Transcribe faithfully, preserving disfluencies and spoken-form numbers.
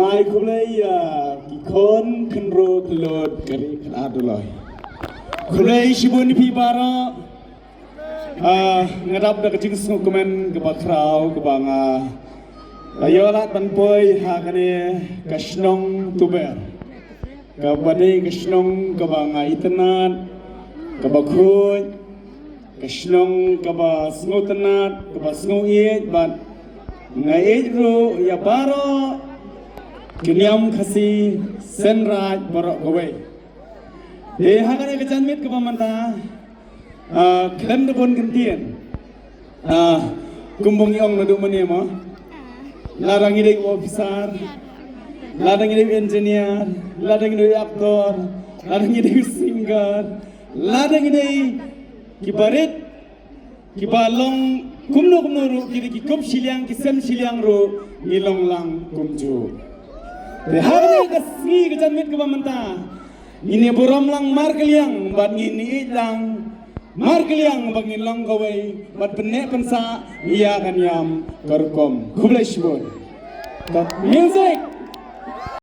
Ai khublei ïa ki khun khynroo khyllood ka ri ka ar Dolloi. Khublei shibun ïa phi baroh. Ah, nga dap da ka jingsngewkmen kaba khraw kaba nga la ïoh lad ban poi ha kane ka shnong Tuber. Kaba dei ka shnong kaba nga itynnad, kaba khuid, ka shnong kaba sngewtynnad, kaba sngewieit bad nga ïeit ruh ïa baroh ki niam Khasi Seiñ Raij baroh kawei. Te ha kane ka janmiet kaba mynta, ah, khlem da bun kyntien. Ah, kumba ngi ong naduh mynne mo. Lada ngi dei u officer, lada ngi dei u engineer, lada ngi dei u actor, lada ngi dei u singer, lada ngi dei ki barit, kiba long kumno kumno ruh, ki dei ki kup shiliang, ki sem shiliang ruh, ngi long lang kumjuh. Te ha kane ka sngi ka janmiet kaba mynta, ngin ïa burom lang markylliang bad ngin ïa ïeit lang markylliang ba ngin long kawei bad pynneh pynsah ïa ka niam ka rukom. Khublei shibun. Ka music.